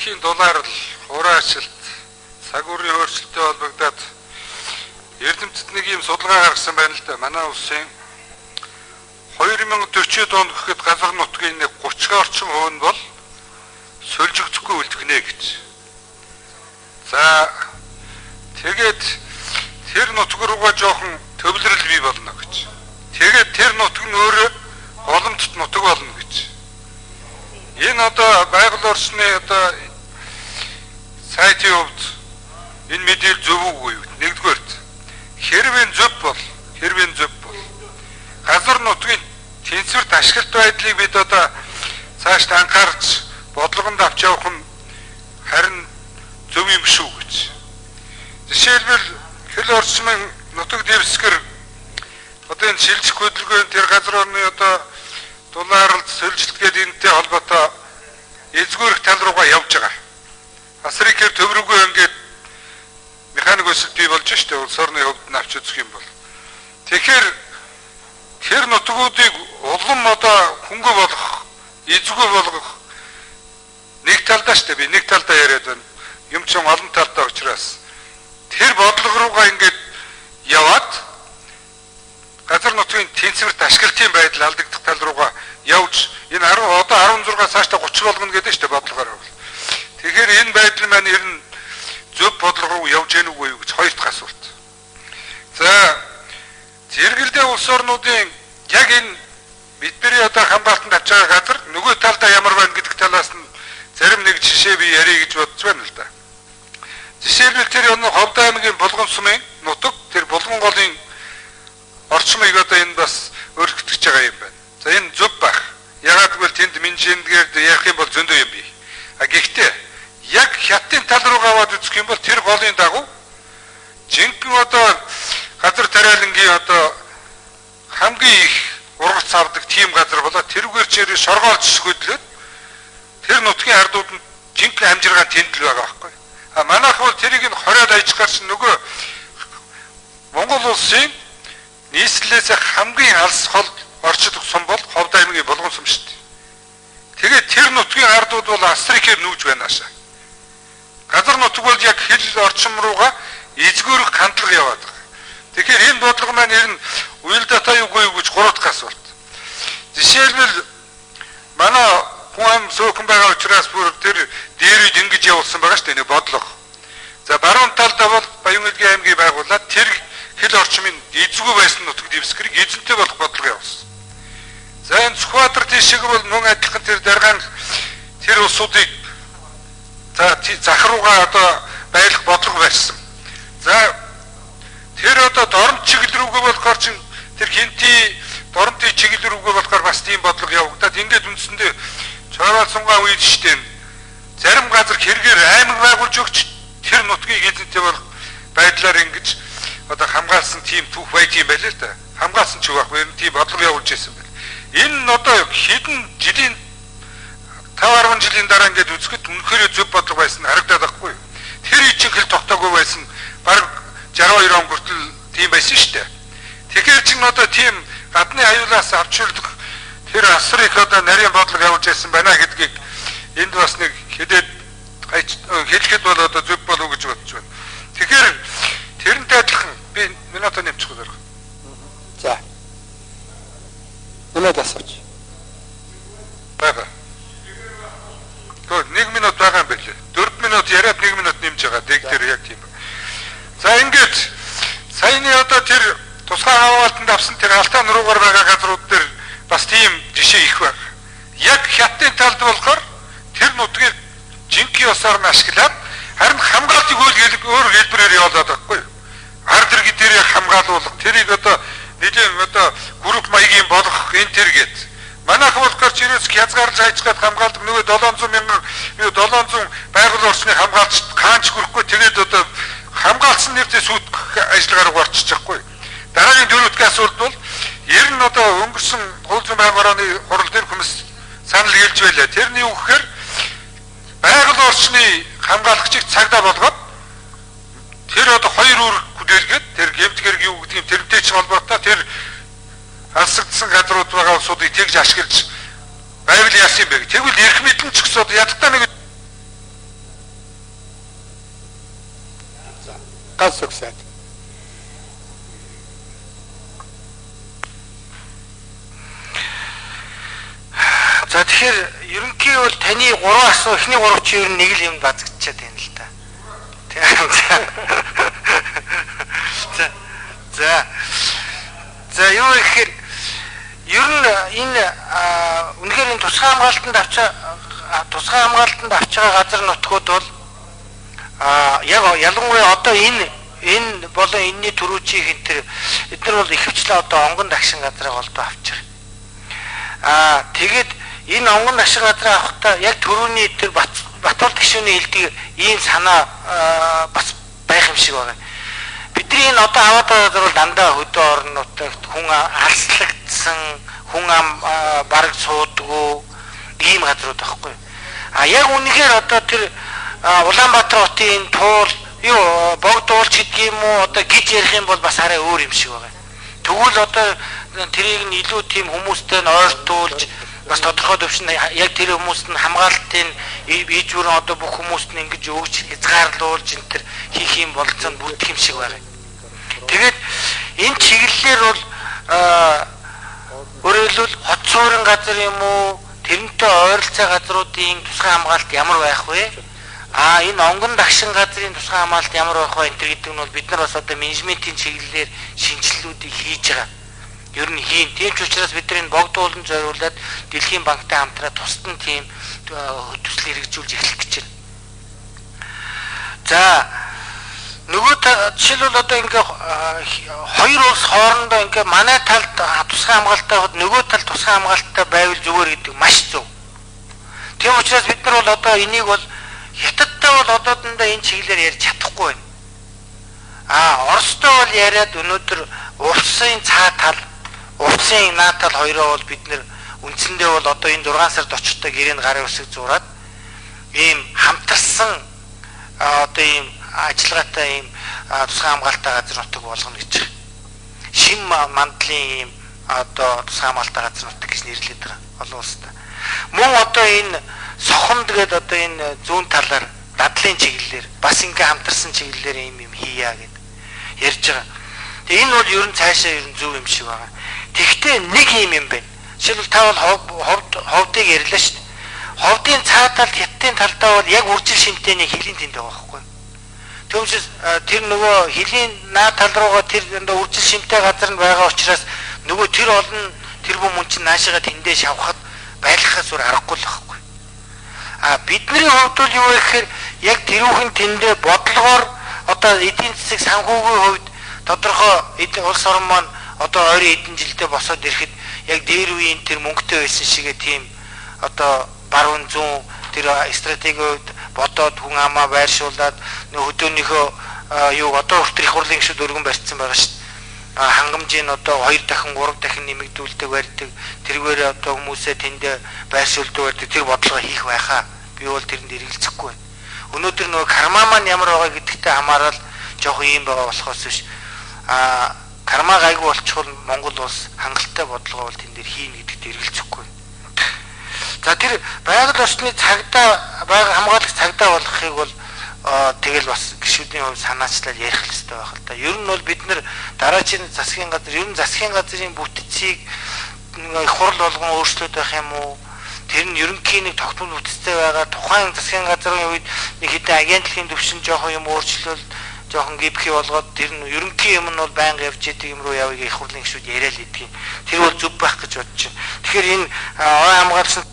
Дэлхийн дулаарл, хураашилт, цаг үеийн өөрчлөлттэй холбогдоод эрдэмтэд нэг юм судалгаа гаргасан байна л да. Манай улсын 2040 онд гэхэд газар нутгийн нэг 30 орчим хувь нь бол сольжигдохгүй үлдэх нэ гэж. За тэгээд тэр нутг руугаа жоохон төвлөрөл бий болно гэж. Тэгээд тэр нутг нь өөрөө голомтд нутаг болно гэж. Энэ одоо байгаль орчны одоо сайтын хувьд энэ мэдээлэл зөв үгүй юу? Нэгдүгээрт хэрвээ зөв бол газар нутгийн тэнцвэрт ашиглалт байдлыг бид одоо цааш анхаарч бодлогонд авч явах нь харин зөв юм шүү гэж. Жишээлбэл хөл орчмын нутаг дэвсгэр одоо энэ шилжих хөдөлгөөн тэр газар орны одоо дулааралд сольжилт гээд энэтэй холбоотой эзгүүрэх тал руугаа явж байгаа. Асар ихээр төврөгөө ингээд механик өсөлт бий болж штэ улс орны хувьд нь авч үзэх юм бол. Тэгэхээр тэр нутгуудыг улам одоо хөнгө болгох, эзгүй болгох нэг талдаа штэ би нэг талдаа яриад байна. Юм чинь олон талдаа учраас тэр бодлого руугаа ингээд яваад газар нутгийн тэнцвэрт ашиглалтын байдал алдагдах тал руугаа явж энэ 10 одоо 16 цаашдаа 30 болгоно гэдэг штэ бодлогоор бол. Тэгэхээр энэ байдал маань ер нь зөв бодлого руу явж гэнэ үгүй юу гэж хоёр дахь асуулт. За зэрэгэлдээ улс орнуудын яг энэ бидний одоо хамгаалтанд авч байгаа газар нөгөө талдаа ямар байна гэдэг талаас нь зарим нэг жишээ би ярих гэж бодож байна л да. Жишээлбэл тэр өнөө Ховд аймгийн Булган сумын нутаг тэр Булган голын орчмыг одоо энэ бас өргөтгөж байгаа юм байна. За энэ зөв байх. Ягаад гэвэл тэнд менежментгээр ярих юм бол зөндөө юм бий. А гэхдээ яг хятадын тал руугаа аваад үзэх юм бол тэр голын дагуу жинхэнэ одоо газар тариалангийн одоо хамгийн их ургац авдаг тийм газар болоо тэрүүгээр чирээ шоргоолж хөдлөөд тэр нутгийн ардууд нь жинхэнэ амжиргаа тэнд л байгаа байхгүй. А манайх бол тэрийг нь хориод ажих гарч нөгөө Монгол улсын нийслэлээс хамгийн алс хол орчдог сум бол Ховд аймгийн Булган сум шүү дээ. Тэгээд тэр нутгийн ардууд бол асар ихээр нүүж байна аашаа. Газар нутаг бол яг хил орчим руугаа эзгүүрэх хандлага яваад байгаа. Тэгэхээр энэ бодлого маань ер нь уялдаатай үгүй юу гэж гурав дахь асуулт. Жишээлбэл манай хүн ам сөөхөн байгаа учраас бүр тэр дээр үед ингэж явуулсан байгаа шүү дээ нэг бодлого. За баруун талдаа бол Баян-Өлгийн аймгийг байгуулад тэр хил орчмын эзгүй байсан нутаг дэвсгэрийг эзэнтэй болох бодлого явуулсан. За энэ Сүхбаатар тийшээ бол мөн адилхан тэр даргаан тэр улсуудыг за зах руугаа одоо байлах бодлого барьсан. За тэр одоо доромж чиглэл рүүгээ болохоор чин тэр хинти доромжийн чиглэл рүүгээ болохоор бас тийм бодлого явагдаад ингээд үндсэндээ Чойрол сунгаа үед штэ зарим газар хэрэгээр аймаг байгуулж өгч тэр нутгийг эзэнтэй болох байдлаар ингэж одоо хамгаалсан тийм түүх байт юм байлээ л да. Хамгаалсан ч байхгүй ер нь тийм бодлого явуулж байсан байна. Энэ нь одоо хэдэн жилийн 5 10 жилийн дараа ингээд үзэхэд үнэхээр зөв бодлого байсан харагдаад байхгүй юу? Тэр чинь хэл тогтоогүй байсан бараг 62 он хүртэл тийм байсан шүү дээ. Тэгэхээр чин одоо тийм гадны аюулаас авч үлдэх тэр асар их одоо нарийн бодлого явуулж байсан байна гэдгийг энд бас нэг хэдээд хэлэхэд бол одоо зөв болов гэж бодож байна. Тэгэхээр тэрнтэй адилхан би минутаа нэмчих үү зэрэг. За. Нэмээд асууч. Байгаа. Гөө 1 минут байгаа юм билээ. 4 минут яриад 1 минут нэмж байгаа. Тэг тэр яг тийм. За ингээд саяны одоо тэр тусгай хамгаалтанд авсан тэр алтан руугаар байгаа газрууд дээр бас тийм жишээ их байна. Яг хятадын талд болохоор тэр нутгийг жинхэнэ ёсоор нь ашиглаад харин хамгаалтыг өөр хэлбэрээр явуулаад байхгүй юу? Ард иргэд дээрээ хамгаалуулах, тэрийг одоо нэлийн одоо групп маягийн болгох энэ тэр гээд. Манайх болохоор ч ерөөс хязгаарлаж хайчгаад хамгаалдаг нөгөө 700 мянган 700 байгаль орчны хамгаалч хаанч хүрэхгүй тэгээд одоо хамгаалсан нэртэй сүйтгэх ажиллагаа руу орчих жоохгүй. Дараагийн дөрөв дэх асуулт бол ер нь одоо өнгөрсөн хууль зүйн байнгын орооны хурал дээр хүмүүс санал хэлж байлаа. Тэрний юу гэхээр байгаль орчны хамгаалагчийг цагдаа болгоод тэр одоо хоёр үүрэг хүлээлгээд тэр гэмт хэрэг юу гэдэг юм тэрнтэй ч холбоотой тэр алсагдсан газрууд байгаа улсуудыг тэгж ашиглаж байвал яасан юм бэ? Тэгвэл эрх мэдэл ч гэсэн одоо ядтаа нэг Ганц үгсээд. За тэгэхээр ерөнхий бол таны 3 асуу эхний 3 чи ер нь нэг л юм базгдчихад байна л та. Тийм. За. За. За юу гэхээр ер нь энэ үнэхээр энэ тусгай хамгаалтанд авч байгаа газар нутгууд бол яг ялангуяа одоо энэ болон энэний түрүүчийн энэ төр эдгээр бол ихэвчлэн одоо онгон дагшин газрыг олдоо авч байгаа. Тэгээд энэ онгон дагшин газрыг авахдаа яг түрүүний тэр Батуул гишүүний хэлдэг ийм санаа бас байх юм шиг байгаа. Бидний энэ одоо аваад байгаа газар бол дандаа хөдөө орон нутагт хүн алслагдсан, хүн ам бараг суудгүй ийм газрууд байхгүй. Яг үнэхээр одоо тэр Улаанбаатар хотын энэ туул юу богдуулч гэдэг юм уу одоо гэж ярих юм бол бас арай өөр юм шиг байгаа. Тэгвэл одоо тэрийг нь илүү тийм хүмүүстэй нь ойртуулж бас тодорхой төвшөнд яг тэр хүмүүст нь хамгаалтын иж бүрэн одоо бүх хүмүүст нь ингэж өгч хязгаарлуулж энэ төр хийх юм бололцоонд бүрдэх юм шиг байгаа. Тэгээд энэ чиглэлээр бол өөрөөр хэлбэл хот суурин газар юм уу тэрнтэй ойролцоо газруудын тусгай хамгаалалт ямар байх вэ? Энэ онгон дагшин газрын тусгай хамгаалалт ямар байх вэ энэ төр гэдэг нь бол бид нар бас одоо менежментийн чиглэлээр шинжилгүүдийг хийж байгаа. Ер нь хийн. Тийм ч учраас бид нар энэ богдуулан зориулаад Дэлхийн банктай хамтраа тусдан тийм төсөл хэрэгжүүлж эхлэх гэж байна. За нөгөө жишээлбэл одоо ингээ хоёр улс хоорондоо ингээ манай талд тусгай хамгаалалттай байхад нөгөө тал тусгай хамгаалалттай байвал зүгээр гэдэг маш зөв. Тийм учраас бид нар бол одоо энийг бол Хятадтай бол одоодондоо энэ чиглэлээр ярьж чадахгүй байна. Оростой бол яриад өнөөдөр улсын цаа тал, улсын наа тал хоёроо бол бид нэр үндсэндээ бол одоо энэ 6 сард очихдоо гэрээнд гарын үсэг зураад ийм хамтарсан одоо ийм ажиллагаатай ийм тусгай хамгаалалттай газар нутаг болгоно гэж байгаа. Шим мандлын ийм одоо тусгай хамгаалалттай газар нутаг гэж нэрлэдэг байгаа олон улстай. Мөн одоо энэ сохонд гээд одоо энэ зүүн талаар дадлын чиглэлээр бас ингээ хамтарсан чиглэлээр ийм юм хийя гэд ярьж байгаа. Тэгээ энэ бол ер нь цаашаа ер нь зөв юм шиг байгаа. Тэгэхдээ нэг юм юм байна. Жишээлбэл та бол ховдыг ярьлаа шүү дээ. Ховдын цаа талд хятадын талдаа бол яг үржил шинтээний хилийн тэнд байгаа байхгүй. Түүнээс тэр нөгөө хилийн наа тал руугаа тэр үржил шимтэй газар нь байгаа учраас нөгөө тэр олон тэр бүм хүн чинь наашигаа тэндээ шавхад байлгахаас өөр аргагүй л байхгүй. Бидний хувьд бол юу вэ гэхээр яг тэрүүхэн тэндээ бодлогоор одоо эдийн засаг санхүүгийн хувьд тодорхой улс орн маань одоо ойрын хэдэн жилдээ босоод ирэхэд яг дээр үеийн тэр мөнгөтэй байсан шигээ тийм одоо баруун зүүн тэр стратегийн хувьд бодоод хүн амаа байршуулад нөх хөдөөнийхөө юу одоо хүртэл их хурлын гишүүд өргөн барьцсан байгаа шүү дээ. Хангамжийн одоо 2 дахин 3 дахин нэмэгдүүлдэг барьдаг, тэргээр одоо хүмүүсээ тэндээ байршуулдаг барьдаг тэр бодлогоо хийх байхаа. Би бол тэрэнд эргэлзэхгүй байна. Өнөөдөр нөгөө карма маань ямар байгаа гэдэгтэй хамаарал жоохон ийм байгаа болохоос биш. Карма гайгүй болчихвол Монгол улс хангалттай бодлогоо бол тэн дээр хийнэ гэдэгт эргэлзэхгүй байна. За тэр байгаль орчны цагдаа байгаль хамгаалагч цагдаа болгохыг бол тэгэл бас гишүүдийн хувьд санаачлал ярих хэрэгтэй байх л да. Ер нь бол бид нэр дараачийн засгийн газар, ер нь засгийн газрын бүтцийг их хурл болгон өөрчлөөд байх юм уу? Тэр нь ерөнхий нэг тогтмол бүтцтэй байгаа. Тухайн засгийн газрын үед нэг хэдэн агентлагийн төвшин жоохон юм өөрчлөл, жоохон гипхи болгоод тэр нь ерөнхий юм нь бол байнга явж идэг юм руу явъя их хурлын гишүүд яриа л идэг юм. Тэр бол зөв байх гэж бодож байна. Тэгэхээр энэ ой хамгаалсан